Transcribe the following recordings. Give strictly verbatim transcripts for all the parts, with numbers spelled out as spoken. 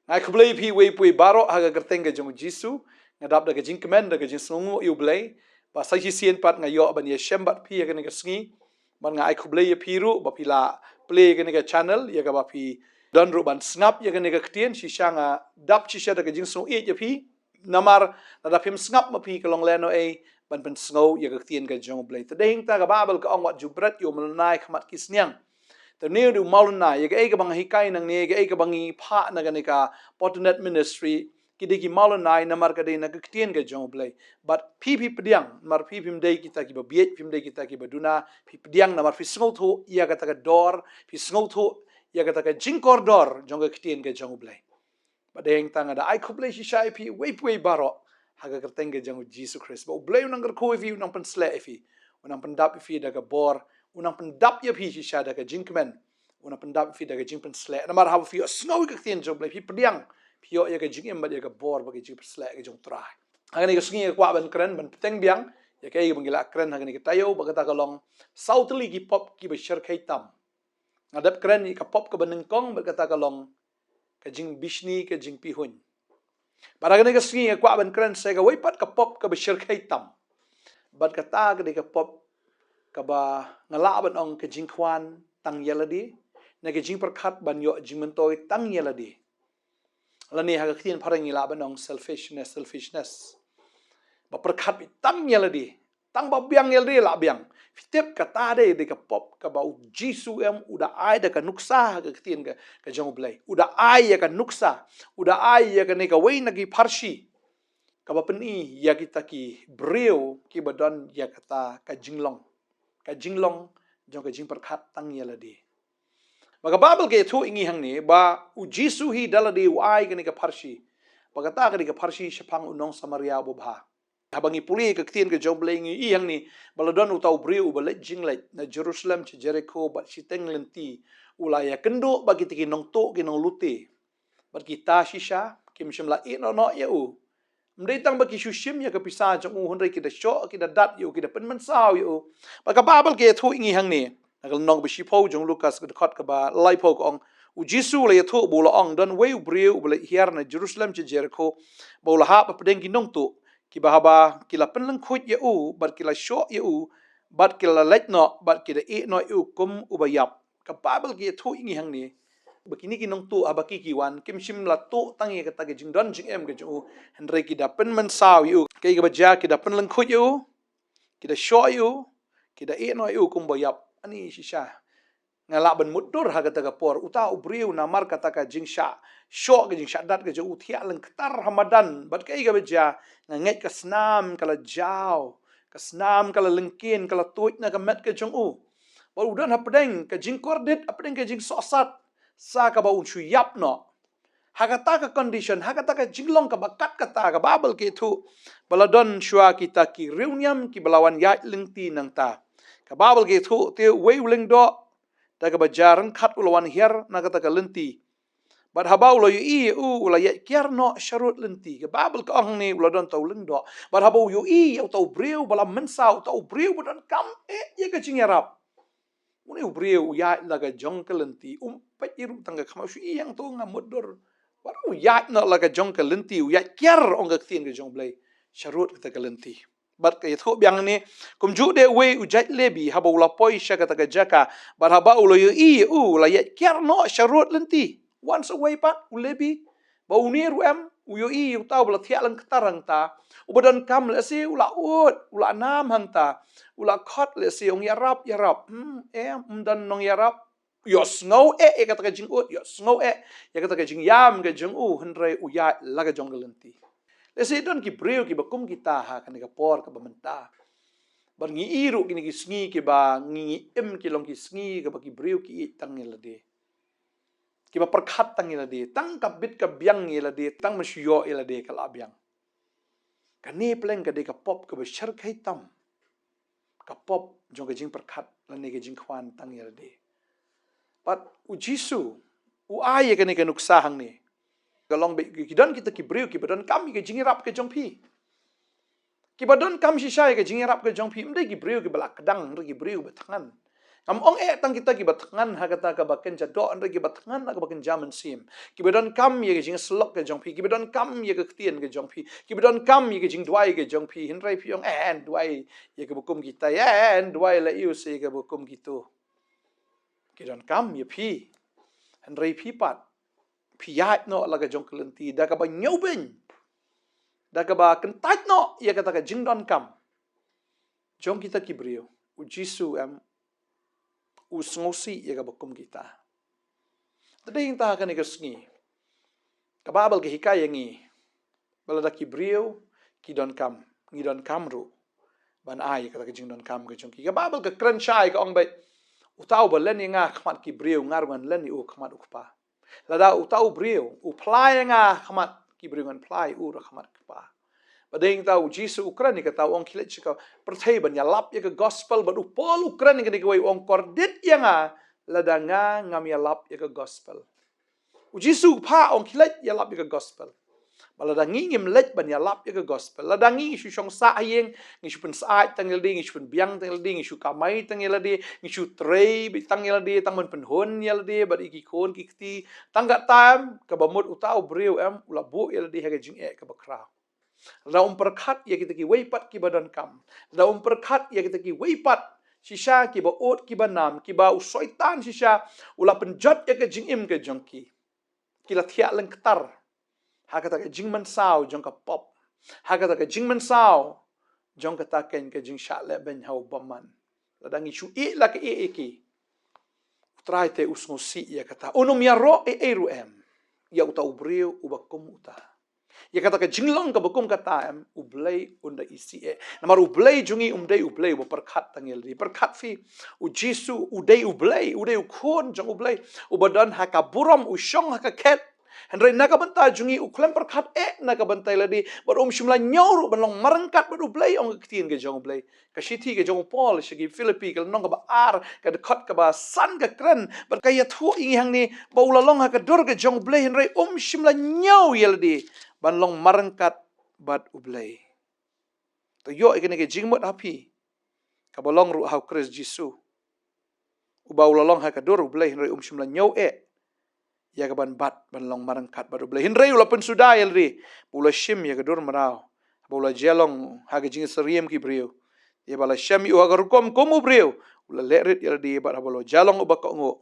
Nga ai khublei ïa phi uwei pa uwei baroh ha ka kyrteng ka jong u Jisu. Nga dap da ka jingkmen, da ka jingsngewnguh ïa u Blei ba sa shisien pat nga ïoh ban ïashem bad phi ha kane ka sngi. Bad nga ai khublei ïa phi ruh ba phi la plie ïa kane ka channel, ïa kaba phi don ruh ban sngap ïa kane ka ktien. Shisha nga dap shisha da ka jingsngewieit ïa phi. Namar lada phim sngap ma phi ka long lehnohei ban pynsngew ïa ka ktien ka jong u Blei. Te dei hangta ka Baibl ka ong, wat ju bret ïa u maw lynnai ha khmat ki sniang. Te une u dei u maw lynnai, ïa kaei kaba nga hikai nangne, ïa kaei kaba ngi phah na kane ka Potternet Ministry, ki dei ki maw lynnai namar ka dei na ka ktien ka jong u Blei. Bad phi, phi pdiang, namar phi phim dei kita kiba bieit, phim dei kita kiba duna, phi pdiang namar phi sngewthuh ïa kata ka dor, phi sngewthuh ïa kata ka jingkordor jong ka ktien ka jong u Blei. Bad dei hangta nga da ai khublei shisha ïa phi uwei pa uwei baroh ha ka kyrteng ka jong u Jisu Khrist. Ba u Blei u nang kyrkhu ïa phi, u nang pynsleh ïa phi, u nang pyndap ïa phi da ka bor, u nang pyndap ïa phi shisha da ka jingkmen, u nang pyndap ïa phi da ka jingpynsleh. Namar haba phi ïohsngew ïa ka ktien jong u Blei, phi pdiang, phi ïoh ïa ka jingim bad ïa ka bor bad ka jingpynsleh ka jong u Trai. Ha kane ka sngi nga kwah ban kren, ban bteng biang ïa kaei kaba ngi la kren ha kane ka taïew, ba kata ka long saw tylli ki pop kiba shyrkhei tam. Nga dep kren ïa ka pop kaba nyngkong, bad kata ka long ka jingbishni, ka jingpihuiñ. Bad ha kane ka sngi nga kwah ban kren sa ïa kawei pat ka pop kaba shyrkhei tam. Bad kata ka dei ka pop kaba nga lah ban ong ka jingkhwan tang ïa lade, ne ka jingpyrkhat ban ïoh jingmyntoi tang ïa lade. Lane ha ka ktien phareng ngi lah ban ong selfishness, selfishness. Ba pyrkhat beit tang ïa lade, tang ba biang ïa lade la biang. Phi tip kata dei, dei ka pop kaba u Jisu em u da ai da ka nuksa ha ka ktien ka, ka jong u Blei. U da ai ïa ka nuksa, u da ai ïa kane kawei na ki pharshi kaba pyni ïa kita ki briew kiba don ïa kata ka jinglong, ka jinglong jong ka jingpyrkhat tang ïa lade. Ba ka Baibl ka ïathuh ïa ngi hangne ba u Jisu hi da lade u ai kane ka pharshi. Ba kata ka dei ka pharshi shaphang u nong Samaria uba bha. Haba ngi pule ka ktien ka jong u Blei ngi ïohi hangne ba la don uta u briew uba leit jingleit na Jerusalem sha Jerikho bad shiteng lynti u la ïakynduh bad kita ki nongtuh ki nonglute. Bad kita shisha kim shym la ïehnoh noh ïa u. Ym dei tang ba ki shu shim ïa ka pisa jong u, hynrei ki da shoh, ki da dat ïa u, ki da pynmynsaw ïa u. Bad ka Baibl ka ïathuh ïa ngi hangne na ka lynnong ba shiphew jong u Lukas, ka dkhot kaba laiphew, ka ong, u Jisu u la ïathuh bad u la ong, don uwei u briew uba leit hiar na Jerusalem sha Jerikho, ba u la hap hapdeng ki nongtuh, kiba haba ki la pynlyngkhuit ïa u bad ki la shoh ïa u, bad ki la leit noh bad ki da ïehnoh ïa u kum uba ïap. Ka Baibl ka ïathuh ïa ngi hangne ba kine ki nongtuh haba ki, ki wan, kim shym la tuh tang ïa kata ka jingdon jingem ka jong u, hynrei ki da pynmynsaw ïa u. Kaei kaba jia? Ki da pynlyngkhuit ïa u, ki da shoh ïa u, ki da ïehnoh ïa u kum ba ïap. Ani shisha nga lah ban mutdur ha kata ka por. Uta u briew namar kata ka jingshah shoh, ka jingshah dat ka jong u, thiah lyngktar ha madan. Bad kaei kaba jia? Nga ngeit ka snam ka la jaw, ka snam ka la lyngkien, ka la tuid na ka met ka jong u. Bad u don hapdeng ka jingkordit, hapdeng ka jingsohsat, sa kaba un shu ïap noh. Ha kata ka condition, ha kata ka jinglong kaba kat kata, ka Baibl ka ïathuh ba la don shuwa kita ki riewniam kiba la wan ïaid lynti nangta. Ka Baibl ka ïathuh te uwei u lyngdoh da kaba jia ryngkat u la wan hiar na kata ka lynti. Bad haba u la ïohi ïa u, u la ïaid kiar noh sharud lynti. Ka Baibl ka ong hangne u la don uta u lyngdoh. Bad haba u ïohi ïa uta u briew ba la mynsaw, uta u briew ba donkam eh ïa ka jingïarap, une u briew u ïaid la ka jong ka lynti, um peit ïa ruh tang ka khmat, u shu ïeng, to nga mutdur. Wat u ïaid noh la ka jong ka lynti, u ïaid kiar, ong ka ktien ka jong u Blei, sharud kata ka lynti. Bad ka ïathuh biang hangne, kumjuh de uwei u jait Lebi, haba u la poi sha kata ka jaka bad haba u la ïohi ïa u, u la ïaid kiar noh sharud lynti. Wan sa uwei pat u Lebi, ba une ruh em, u ïohi ïa uta uba la thiah lyngktar hangta, uba donkam lehse u la ud, u la nam hangta, u la khot lehse, ong, ïarap, ïarap. Hmm, em, ym don nongïarap. Ïohsngew eh ïa kata ka jingud, ïohsngew eh ïa kata ka jingïam ka jong u, hynrei u ïaid la ka jong ka lynti. Lehse don ki briew kiba kum kita ha kane ka por kaba mynta. Bad ngi i ruh kine ki sngi kiba ngi, ngi im, ki long ki sngi kaba ki briew ki ïeit tang ïa lade, kiba pyrkhat tang ïa lade, tang ka bit ka biang ïa lade, tang ban shu ïoh ïa lade ka la biang. Kane pleng ka dei ka pop kaba shyrkhei tam, ka pop jong ka jingpyrkhat lane ka jingkhwan tang ïa lade. Bad u Jisu u ai ïa kane ka nuksa hangne. Ka long ba ki don kita ki briew kiba donkam ïa ka jingïarap ka jong phi. Kiba donkam shisha ïa ka jingïarap ka jong phi, ym dei ki briew kiba la kdang, hynrei ki briew ba thngan. Ngam ong eh tang kita kiba thngan ha kata kaba kynja doh, hynrei kiba thngan ha kaba kynja mynsiem. Kiba donkam ïa ka jingsyllok ka jong phi, kiba donkam ïa ka ktien ka jong phi, kiba donkam ïa ka jingduwai ka jong phi, hynrei phi ong eh, yn duwai ïa kaba kum kita, eh, yn duwai la ïa u sa ïa kaba kum kito. Ki donkam ïa phi, hynrei phi pat phi ïaid noh la ka jong ka lynti da kaba ñiewbeiñ, da kaba kyntait noh ïa kata ka jingdonkam jong kita ki briew. U Jisu em u sngewsih ïa kaba kum kita. Te dei hangta ha kane ka sngi ka Baibl ka hikai ïa ngi ba lada ki briew ki donkam, ngi donkam ruh ban ai ïa kata ka jingdonkam ka jong ki. Ka Baibl ka kren shai, ka ong beit, uta uba len ïa nga ha khmat ki briew, nga ruh ngan len ïa u ha khmat u Kpa. Lada uta u briew u phla ïa nga ha khmat ki briew, ngan phla ïa u ruh ha khmat u Kpa. Bad dei hangta u Jisu u kren ïa kata, u ong khie leit sha ka pyrthei ban ïalap ïa ka gospel. Bad u Paul u kren ïa kane kawei, u ong, kordit ïa nga lada nga ngam ïalap ïa ka gospel. U Jisu u phah, u ong khie leit ïalap ïa ka gospel. Bad lada ngi ngim leit ban ïalap ïa ka gospel, lada ngi shu shong sah ha ïing, ngi shu pynsyaid tang ïa lade, ngi shu pynbiang tang ïa lade, ngi shu kamai tang ïa lade, ngi shu trei beit tang ïa lade, tang ban pynhun ïa lade bad ïa ki khun ki kti, tang katta em, kaba mut uta u briew em u la buh ïa lade ha ka jingeh kaba khraw. Lada um pyrkhat ïa kita kiwei pat kiba donkam, lada um pyrkhat ïa kita kiwei pat shisha kiba ud kiba nam, kiba u Soitan shisha u la pynjot ïa ka jingim ka jong ki, ki la thiah lyngktar ha kata ka jingmynsaw jong ka pop, ha kata ka jingmynsaw jong kata ka, ka jingshah lehbeiñ ha u bymman. Lada ngi shu ïeh la ka ïeh ïa ki, U Trai te u sngewsih ïa kata. Un ym ïaroh ei ei ruh em ïa uta u briew uba kum uta. Ïa kata ka jinglong kaba kum kata em, U Blei un da isih eh. Namar U Blei jong ngi um dei U Blei uba pyrkhat tang ïa lade. Pyrkhat phi, U Jisu u dei U Blei, u dei u Khun jong U Blei, uba don ha ka burom, u shong ha ka khet. Hynrei na ka bynta jong ngi u khlem pyrkhat eh na ka bynta ïa lade, bad um shym la ñiew ruh ban long marryngkat bad U Blei, ong ka ktien ka jong U Blei. Ka shithi ka jong u Paul sha ki Philippi, ka lynnong kaba ar, ka dkhot kaba san, ka kren bad ka ïathuh ïa ngi hangne ba u la long ha ka dur ka jong U Blei, hynrei um shym la ñiew ïa lade ban long marryngkat bad U Blei. To ïoh ïa kane ka jingmut ha phi, kaba long ruh ha U Khrist Jisu, uba u la long ha ka dur U Blei, hynrei um shym la ñiew eh ïa ka ban bat ban long marryngkat bad U Blei. Hynrei u la pynsuda ïa lade ba u la shim ïa ka dur mraw, ba u la jia long ha ka jingsyriem ki briew. Ïa ba la shem ïa u ha ka rukom kum u briew, u la leh rit ïa lade, bad haba u la jia long uba kohnguh,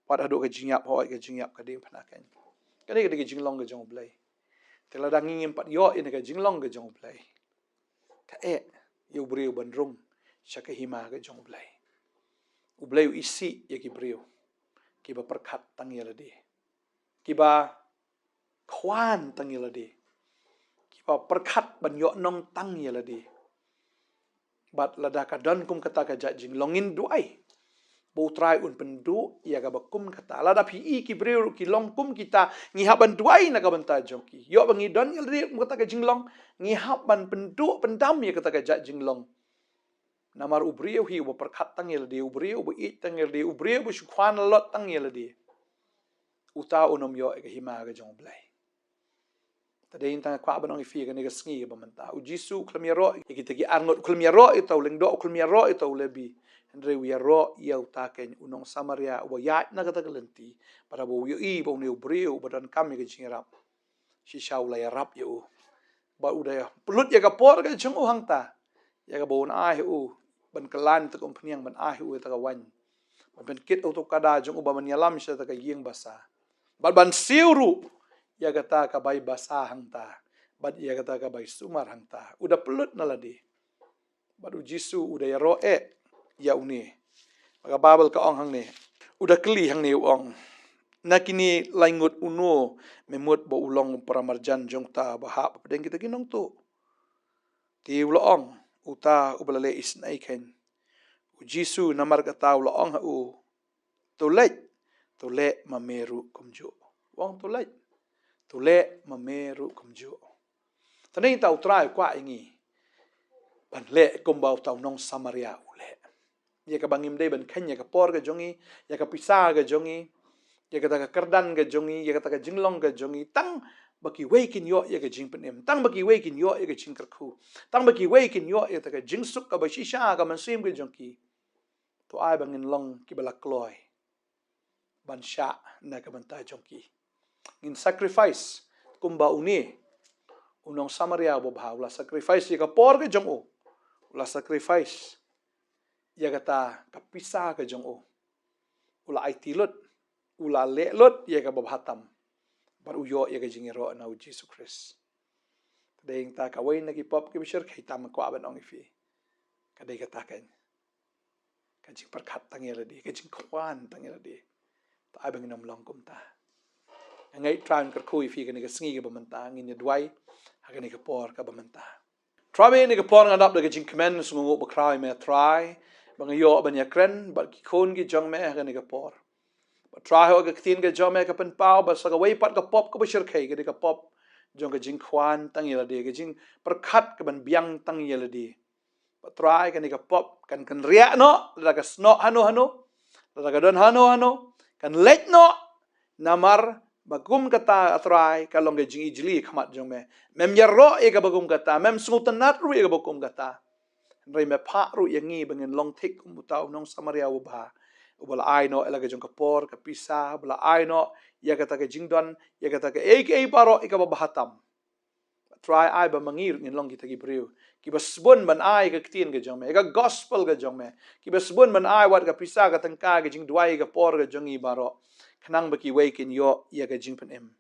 bad haduh ka jingïap, hooid, ka jingïap ka diengphna keiñ. Kane ka dei ka jinglong ka jong U Blei. Te lada ngi ngim pat ïoh ïa kane ka jinglong ka jong U Blei, ka eh ïa u briew ban rung sha ka hima ka jong U Blei. U Blei u isih ïa ki briew kiba pyrkhat tang ïa lade, kiba khwan tang ïa lade, kiba pyrkhat ban ïoh nong tang ïa lade. Bad lada ka don kum kata ka jait jinglong, ngin duwai ba U Trai un pynduh ïa kaba kum kata. Lada phi i ki briew ruh ki long kum kita, ngi hap ban duwai na ka bynta jong ki. Ïoh ba ngi don ïa lade kum kata ka jinglong, ngi hap ban pynduh pyndam ïa kata ka jait jinglong. Namar u briew hi uba pyrkhat tang ïa lade, u briew uba ïeit tang ïa lade, u briew uba shu khwan lot tang ïa lade, uta un ym ïoh ïa ka hima ka jong U Blei. Te dei hangta nga kwah ban ong ïa phi kane ka sngi kaba mynta, U Jisu u khlem ïaroh ïa kita ki arngut, u khlem ïaroh ïa uta u lyngdoh, u khlem ïaroh ïa uta u Lebi. Hynrei u ïaroh ïa uta keiñ u nong Samaria uba ïaid na kata ka lynti. Bad haba u ïohi ba une u briew uba donkam ïa ka jingïarap, shisha u la ïarap ïa u. Bad u da pynlut ïa ka por ka jong u hangta, ïa kaba un ai ha u ban kylla ïa kata ka umphniang, ban ai ha u ïa kata ka waiñ, ban pynkit ha uta u kada jong u, ban ïalam sha kata ka ïing basa, bad ban siew ruh ïa kata ka bai basa hangta, bad ïa kata ka bai sumar hangta. U da pynlut na lade. Bad U Jisu u da ïaroh eh ïa une. Bad ka Baibl ka ong hangne, u da kylli hangne, u ong, na kine lai ngut uno me mut ba u long para marjan jong uta uba hap hapdeng kita ki nongtuh? Te u la ong, uta uba la leh isynei keiñ. U Jisu namar kata u la ong ha u, to leit, to leh ma me ruh kumjuh. U ong, to leit, to leh ma me ruh kumjuh. Te nangta U Trai u kwah ïa ngi ban leh kumba uta u nong Samaria u leh. Ïa kaba ngim dei ban kheiñ ïa ka por ka jong ngi, ïa ka pisa ka jong ngi, ïa kata ka kyrdan ka jong ngi, ïa kata ka jinglong ka jong ngi, tang ba kiwei kin ïoh ïa ka jingpynim, tang ba kiwei kin ïoh ïa ka jingkyrkhu, tang ba kiwei kin ïoh ïa kata ka jingsuk kaba shisha ha ka mynsiem ka jong ki. To ai ba ngin long kiba la kloi ban shah na ka bynta jong ki. Ngin sacrifice kumba une u nong Samaria babha u la sacrifice ïa ka por ka jong u. U la sacrifice ïa kata ka pisa ka jong u. U la aiti lut, u la leh lut ïa kaba bha tam. Bad u ïoh ïa ka jingïaroh na u Jisu Khrist. Ka dei kata kawei na ki pop kiba shyrkhei, tang ba kwah ban ong ïa phi, ka dei kata ka ka jingpyrkhat tang ïa lade, ka jingkwah tang ïa lade. To ai ba ngin ym long kumta. Nga ngeit Trai un kyrkhu ïa phi kane ka sngi kaba mynta, ngin ïa duwai ha kane ka por kaba mynta. Trai, ha kane ka por nga dap da ka jingkmen, sngewnguh bakhraw ïa me Trai, ba nga ïoh ban ïakren bad ki khun ki jong me ha kane ka por. Bad Trai, hooid, ka ktien ka jong me ka pynpaw ba sa kawei pat ka pop kaba shyrkhei ka dei ka pop jong ka jingkwah tang ïa lade, ka jingpyrkhat kaban biang tang ïa lade. Bad Trai, kane ka pop kan kynriah noh lada ka snoh hano hano, lada ka don hano hano, kan leit noh. Namar ba kum kata, A Trai, ka long ka jingijli ha khmat jong me. Mem ïaroh ïa kaba kum kata, mem sngewtynnad ruh ïa kaba kum kata. Hynrei me phah ruh ïa ngi ba ngin long thik kum uta u nong Samaria uba bha, uba la ai noh ïa la ka jong ka por, ka pisa, uba la ai noh ïa kata ka jingdon, ïa kata kaei kaei baroh ïa kaba bha tam. Trai, ai ba ma ngi ruh ngin long kita ki briew kiba sbun ban ai ka ktien ka jong me, ka gospel ka jong me, kiba sbun ban ai wat ka pisa, ka tyngka, ka jingduwai, ka por ka jong ngi baroh, khnang ba kiwei kin ïoh ïa ka jingpynim.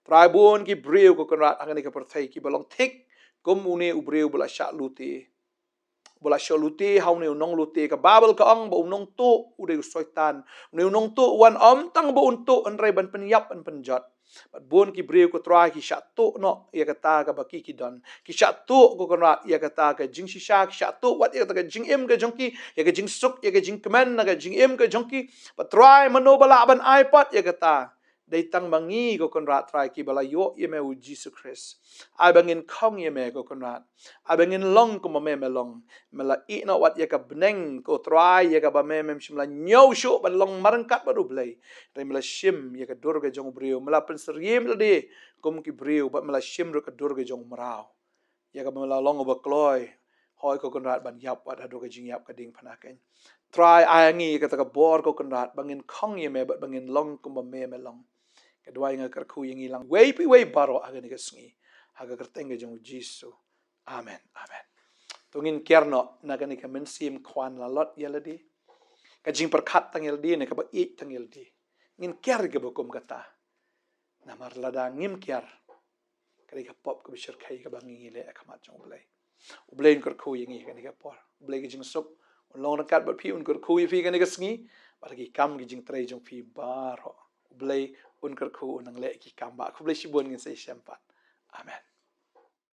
Trai, bun ki briew, ko Kynrad, ha kane ka pyrthei kiba long thik kum une u briew ba la shah lute. Ba la shah lute ha une u nonglute. Ka Baibl ka ong ba u nongtuh u dei u Soitan. Une u nongtuh u wan ym tang ba un tuh, hynrei ban pynïap, ban pynjot. Bad bun ki briew, ko Trai, ki shah tuh noh ïa kata kaba ki, ki don. Ki shah tuh, ko Kynrad, ïa kata ka jingshisha, ki shah tuh wat ïa kata ka jingim ka jong ki, ïa ka jingsuk, ïa ka jingkmen na ka jingim ka jong ki. Bad Trai, mano ba lah ban ai pat ïa kata? Dei tang ma ngi, ko Kynrad Trai, kiba la ïoh ïa me, u Jisu Khrist. Ai ba ngin khong ïa me, ko Kynrad. Ai ba ngin long kumba me, me long. Me la ïeh noh wat ïa ka bneng, ko Trai, ïa kaba me, mem shym la ñiew shuh ban long marryngkat bad U Blei. Hynrei me la shim ïa ka dur ka jong u briew, me la pynsyriem lade kum ki briew, bad me la shim ruh ka dur ka jong u mraw, ïa kaba me la long uba kloi, hooid, ko Kynrad, ban ïap wat haduh ka jingïap ka diengphna keiñ. Trai, ai ngi kata ka bor, ko Kynrad, ba ngin khong ïa me bad ba ngin long kumba me, me long. Ka duwai nga kyrkhu ïa ngi lang, wei pa wei baroh, ha kane ka sngi, ha ka kyrteng ka jong u Jisu. Amen, amen. To ngin kiar noh na kane ka mynsiem kwah lalot ïa lade, ka jingpyrkhat tang ïa lade, ne kaba ïeit tang ïa lade. Ngin kiar kaba kum kata. Namar lada ngim kiar, ka dei ka pop kaba shyrkhei kaba ngi, ngi leh ha khmat jong U Blei. U Blei un kyrkhu ïa ngi ha kane ka por. U Blei ka jingsuk un long ryngkat bad phi, un kyrkhu ïa phi ha kane ka sngi, bad ha ki kam ki jingtrei jong phi baroh. U Blei un kyrkhu, un nang leh ki kam ba. Khublei shibun, ngin sa ïashem pat. Amen.